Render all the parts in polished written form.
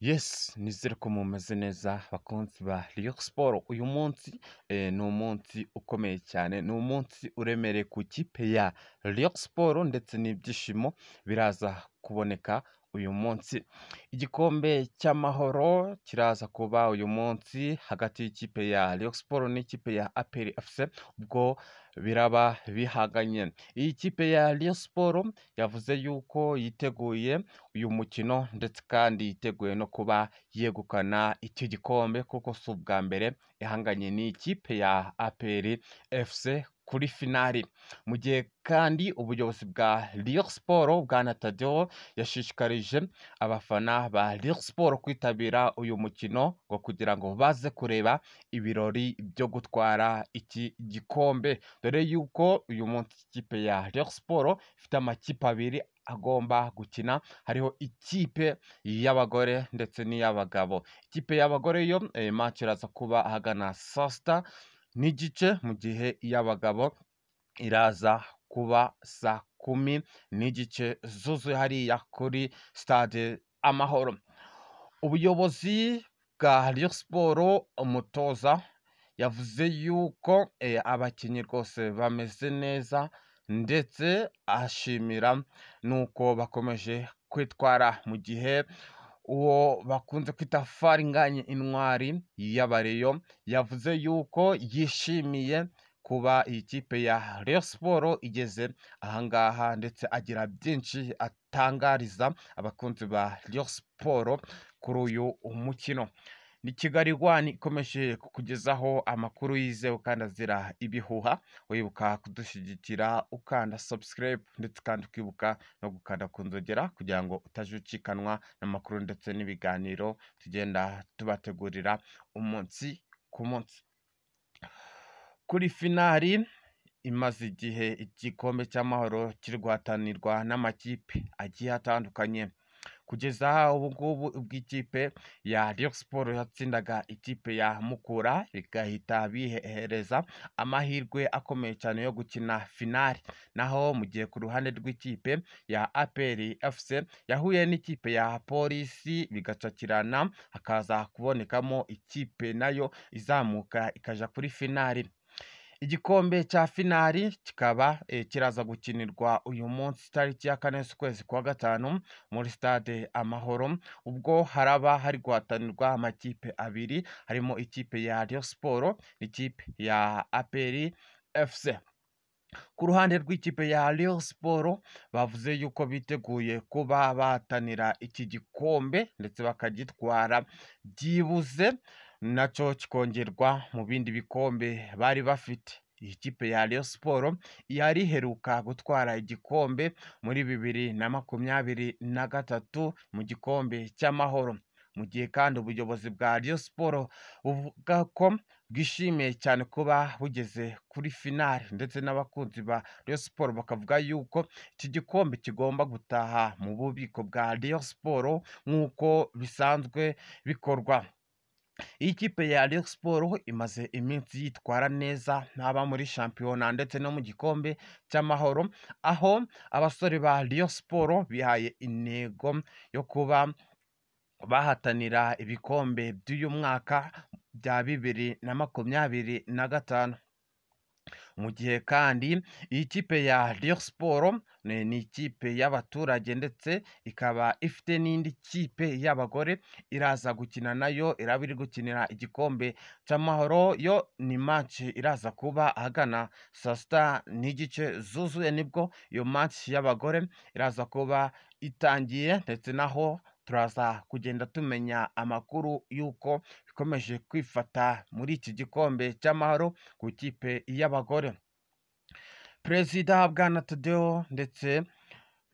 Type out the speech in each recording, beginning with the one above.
Yes, nizere ko mumeze neza bakunzi ba Rayon Sports. Uyu munsi ni umunsi ukomeye cyane, ni umunsi uremereye ku ikipe ya Rayon Sports ndetse n'ibyishimo biraza kuboneka uyu munsi. Igikombe cy'amahoro kiraza kuba uyu munsi hagati y'ikipe ya Rayon Sports n'ikipe ya APR FC, ubwo biraba bihanganye. Iyi kipe ya Rayon Sports yavuze yuko yiteguye uyu mukino ndetse kandi yiteguye no kuba yegukana iki gikombe, kuko si ubwa mbere ihanganye n'ikipe ya APR FC kuri finali. Mu gihe kandi ubuyobozi bwa Rayon Sports, Bwana Taddeo, yashishikarije abafana ba Rayon Sports kwitabira uyu mukino ngo kugira ngo baze kureba ibirori byo gutwara iki gikombe, dore yuko uyu munsi ikipe ya Rayon Sports ifite amakipe abiri agomba gukina, hariho ikipe y'abagore ndetse n'iy'abagabo. Ikipe y'abagore yo match iraza kuba ahagana saa 6:30, mu gihe iy'abagabo iraza kuba saa 10:30 zuzuye hariya kuri Stade Amahoro. Ubuyobozi bwa Rayon Sports, umutoza yavuze yuko abakinnyi rwose bameze neza, ndetse ashimira n'uko bakomeje kwitwara, mu gihe uwo bakunze kwita Faringanye, intwari y'Abareyo, yavuze yuko yishimiye kuba iyi kipe ya Rayon Sports igeze ahangaha, ndetse agira byinshi atangariza abakunzi ba Rayon Sports kuri uyu mukino. Ni Kigali One ikomeje kukugezaho amakuru yizewe kandi azira ibihuha. Wibuka kudushyigikira ukanda subscribe, ndetse kandi ukibuka no gukanda ku nzogera kugira ngo utajucikanwa n'amakuru ndetse n'ibiganiro tugenda tubategurira umunsi ku munsi. Kuri finali imaze igihe igikombe cy'amahoro kiri guhatanirwa n'amakipe agiye atandukanye, kugeza ubu ngubu ubwo ikipe ya Rayon Sports yatsindaga ikipe ya Mukura bigahita bihereza amahirwe akomeye cyane yo gukina finali. Naho mu gihe ku ruhande rw'ikipe ya APR FC yahuye n'ikipe ya Polisi bigacakirana, hakaza kubonekamo ikipe nayo izamuka ikaja kuri finali. Igikombe cya finali kikaba kiraza gukinirwa uyu munsi tariki ya 4 z'ukwezi kwa 5 muri Stade Amahoro, ubwo haraba hari guhatanirwa amakipe abiri, harimo ikipe ya Rayon Sports n'ikipe ya APR FC. Ku ruhande rw'ikipe ya Rayon Sports bavuze yuko biteguye kuba bahatanira iki gikombe ndetse bakagitwara, byibuze nacyo kikongerwa mu bindi bikombe bari bafite. Iyi kipe ya Rayon Sports yari iheruka gutwara igikombe muri 2023 mu gikombe cy'amahoro. Mu gihe kandi ubuyobozi bwa Rayon Sports buvuga ko bwishimiye cyane kuba bugeze kuri finali, ndetse n'abakunzi ba Rayon Sports bakavuga yuko iki gikombe kigomba gutaha mu bubiko bwa Rayon Sports nk'uko bisanzwe bikorwa. Iyi kipe ya Rayon Sports imaze iminsi yitwara neza, haba muri shampiyona ndetse no mu gikombe cy'amahoro, aho abasore ba Rayon Sports bihaye intego yo kuba bahatanira ibikombe by'uyu mwaka bya 2025. Mu gihe kandi iyi kipe ya Rayon Sports ni ikipe y'abaturage, ndetse ikaba ifite n'indi kipe y'abagore iraza gukina nayo, iraba iri gukinira igikombe cy'amahoro. Yo ni match iraza kuba ahagana saa 6:30 zuzuye, nibwo iyo match y'abagore iraza kuba itangiye, ndetse naho turaza kugenda tumenya amakuru y'uko bikomeje kwifata muri iki gikombe cy'amahoro ku kipe y'abagore. Perezida Bwana Taddeo ndetse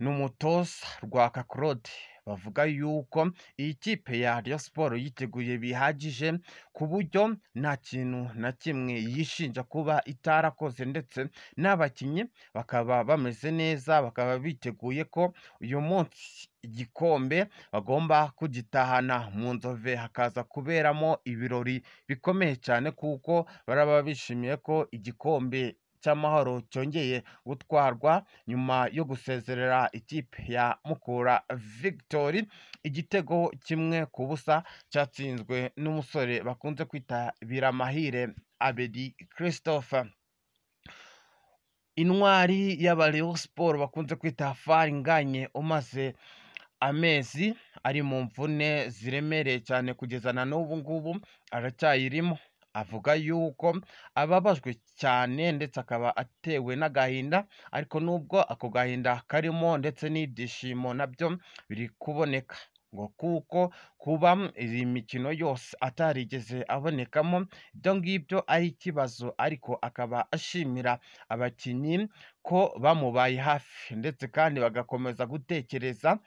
n'umutoza Rwaka Claude bavuga yuko iyi kipe ya Rayon Sports yiteguye bihagije, ku buryo nta kintu na kimwe yishinja kuba itarakoze, ndetse n'abakinnyi bakaba bameze neza, bakaba biteguye ko uyu munsi igikombe bagomba kugitahana mu Nzove, hakaza kuberamo ibirori bikomeye cyane, kuko baraba bishimiye ko igikombe cy'Amahoro cyongeye gutwarwa nyuma yo gusezerera ikipe ya Mukura Victory igitego 1-0 cyatsinzwe n'umusore bakunze kwita Biramahire Abedi Christophe. Intwari y'aba Rayon Sports bakunze kwita Faringanye umaze amezi ari mu mvune ziremereye cyane kugeza na n'ubu ngubu aracyayirimo, avuga yuko ababajwe cyane ndetse akaba atewe n'agahinda, ariko nubwo ako gahinda karimo ndetse n'ibyishimo nabyo biri kuboneka, ngo kuko kuba iyi mikino yose atarigeze abonekamo ibyo ngibyo ari ikibazo, ariko akaba ashimira abakinnyi ko bamubaye hafi ndetse kandi bagakomeza gutekereza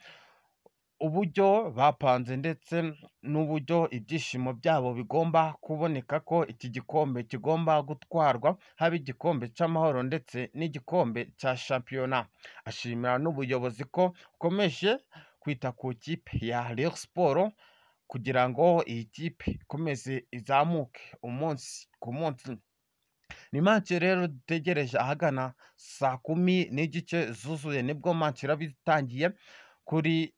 uburyo bapanze ndetse n'uburyo ibyishimo byabo bigomba kuboneka ko iki gikombe kigomba gutwarwa, haba igikombe cy'Amahoro ndetse n'igikombe cya shampiyona. Ashimira n'ubuyobozi ko bukomeje kwita ku kipe ya Rayon Sports kugira ngo iyi kipe ikomeze izamuke umunsi ku munsi. Ni match rero dutegereje ahagana saa 10:30 zuzuye, nibwo match iraba itangiye kuri